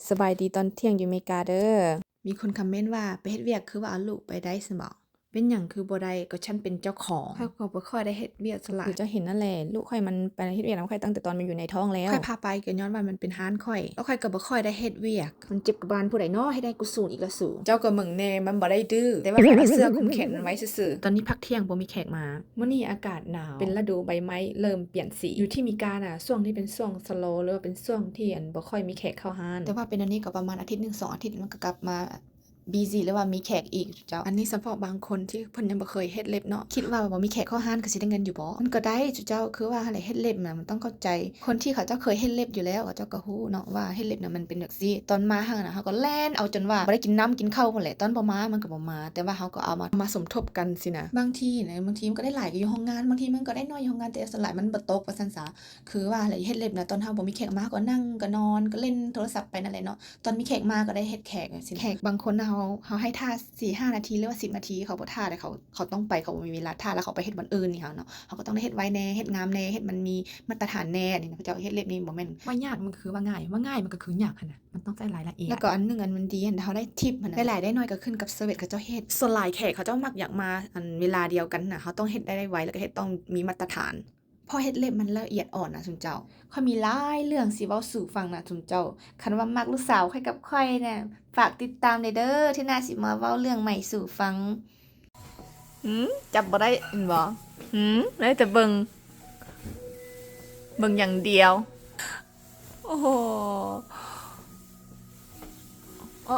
ສະບາຍດີຕອນທ່ຽງຢູ່ເມກາເດີ. ມີຄົນຄອມເມັນວ່າ ໄປເຮັດວຽກຄືວ່າເອົາລູກໄປໄດ້ຊັ້ນບໍ? ເປັນຫຍັງຄືບໍ່ໄດ້? ກໍສັນເປັນເຈົ້າຂອງ. ຂ້ອຍກໍບໍ່ຄ່ອຍໄດ້ເຮັດວຽກສະຫຼາຍ. ຄືເຈົ້າເຫັນນັ້ນແຫຼະ ລູກຂ້ອຍມັນໄປເຮັດວຽກນຳຂ້ອຍຕັ້ງແຕ່ຕອນມັນຢູ່ໃນທ້ອງແລ້ວ. ຂ້ອຍພາໄປກໍຍ້ອນວ່າມັນເປັນຮ້ານຂ້ອຍ ແລ້ວຂ້ອຍກໍບໍ່ຄ່ອຍໄດ້ເຮັດວຽກ. ມັນເຈັບກະບານຜູ້ໃດນໍ ເຮັດໃຫ້ກູສູນອີກລະສູ. ເຈົ້າກໍເບິ່ງແນ່ ມັນບໍ່ໄດ້ດື້ ແຕ່ວ່າໃສ່ເສື້ອຄຸມແຂນມັນໄວ້ຊື່ໆ. ຕອນນີ້ພັກທ່ຽງບໍ່ມີແຂກມາ. ມື້ນີ້ອາກາດໜາວ ເປັນລະດູໃບໄມ້ເລີ່ມປ່ຽນສີ. ຢູ່ທີ່ເມການະ ຊ່ວງນີ້ເປັນຊ່ວງສະໂລ ຫຼືວ່າເປັນຊ່ວງທີ່ ອັນ ບໍ່ຄ່ອຍມີແຂກເຂົ້າຮ້ານ. ແຕ່ວ່າເປັນອັນນີ້ກໍປະມານອາທິດໜຶ່ງສອງອາທິດ ມັນກໍກັບມາບີຊີ ຫຼືວ່າມີແຂກອີກເຈົ້າ. ອັນນີ້ສະເພາະບາງຄົນທີ່ເພິ່ນຍັງບໍ່ເຄີຍເຮັດເລັບເນາະ ຄິດວ່າບໍ່ມີແຂກເຂົ້າຮ້ານກໍຊິໄດ້ເງິນຢູ່ບໍ? ມັນກໍໄດ້ເຈົ້າ ຄືວ່າຫັ້ນແຫຼະ ເຮັດເລັບນະ ມັນຕ້ອງເຂົ້າໃຈ ຄົນທີ່ເຂົາເຈົ້າເຄີຍເຮັດເລັບຢູ່ແລ້ວ ເຂົາເຈົ້າກໍຮູ້ເນາະວ່າເຮັດເລັບນະ ມັນເປັນແບບຊີ້. ຕອນມາຫັ້ນນະ ເຮົາກໍແລ່ນເອົາຈົນວ່າບໍ່ໄດ້ກິນນ້ຳກິນເຂົ້າພຸ້ນແຫຼະ ຕອນບໍ່ມາມັນກໍບໍ່ມາ ແຕ່ວ່າເຮົາກໍເອົາມາ ມາສົມທົບກັນຊີ້ນະ. ບາງທີນະ ບາງທີມັນກໍໄດ້ຫຼາຍຢູ່ໂຮງງານ ບາງທີມັນກໍໄດ້ໜ້ອຍຢູ່ໂຮງງານ ແຕ່ສ່ວນຫຼາຍມັນບໍ່ຕົກວ່າຊັ້ນສາ. ຄືວ່າແຫຼະ ເຮັດເລັບນະ ຕອນເຮົາບໍ່ມີແຂກມາ ເຮົາກໍນັ່ງກໍນອນກໍຫຼິ້ນໂທລະສັບໄປນັ້ນແຫຼະເນາະ. ຕອນມີແຂກມາກໍໄດ້ເຮັດແຂກຊີ້ນະ. ແຂກບາງຄົນນະ ເຮົາ ເຮົາໃຫ້ຖ້າສີ່ຫ້ານາທີ ຫຼືວ່າສິບນາທີ ເຂົາບໍ່ຖ້າເດ້ ເຂົາ ເຂົາຕ້ອງໄປ ເຂົາບໍ່ມີເວລາຖ້າ ແລ້ວເຂົາໄປເຮັດບ່ອນອື່ນນີ້ເຮົາເນາະ ເຮົາກໍຕ້ອງໄດ້ເຮັດໄວແດ່ ເຮັດງາມແດ່ ເຮັດມັນມີມາດຕະຖານແດ່. ອັນນີ້ນະ ເຂົາເຈົ້າເຮັດເລັບນີ້ບໍ່ແມ່ນວ່າຍາກ ມັນຄືວ່າງ່າຍ ວ່າງ່າຍມັນກໍຄືຍາກຫັ້ນນະ ມັນຕ້ອງໃຊ້ລາຍລະອຽດ. ແລ້ວກໍອັນໜຶ່ງ ອັນມັນດີຫັ້ນ ເຮົາໄດ້ທິບຫັ້ນນະ ຫຼາຍໆໄດ້ໜ້ອຍກໍຂຶ້ນກັບເຊີວິສເຂົາເຈົ້າເຮັດ. ສ່ວນຫຼາຍແຂກເຂົາເຈົ້າມັກຢາກມາ ອັນ ເວລາດຽວກັນນະ ເຮົາຕ້ອງເຮັດໄດ້ໄວ ແລ້ວກໍເຮັດຕ້ອງມີມາດຕະຖານ. ເພາະເຮັດເລັບມັນລະອຽດອ່ອນນະຊຸມເຈົ້າ. ຂ້ອຍມີຫຼາຍເລື່ອງຊິເວົ້າສູ່ຟັງນະຊຸມເຈົ້າ. ຄັນວ່າມັກລູກສາວຂ້ອຍກັບຂ້ອຍນະ ຝາກຕິດຕາມແດ່ເດີ ເທື່ອໜ້າຊິມາເວົ້າເລື່ອງໃໝ່ສູ່ຟັງ. ຫືມ ຈັບບໍ່ໄດ້ແມ່ນບໍ່? ຫືມ ໄດ້ແຕ່ເບິ່ງ ເບິ່ງຢ່າງດຽວ. ໂອ້ໂຫ ອໍ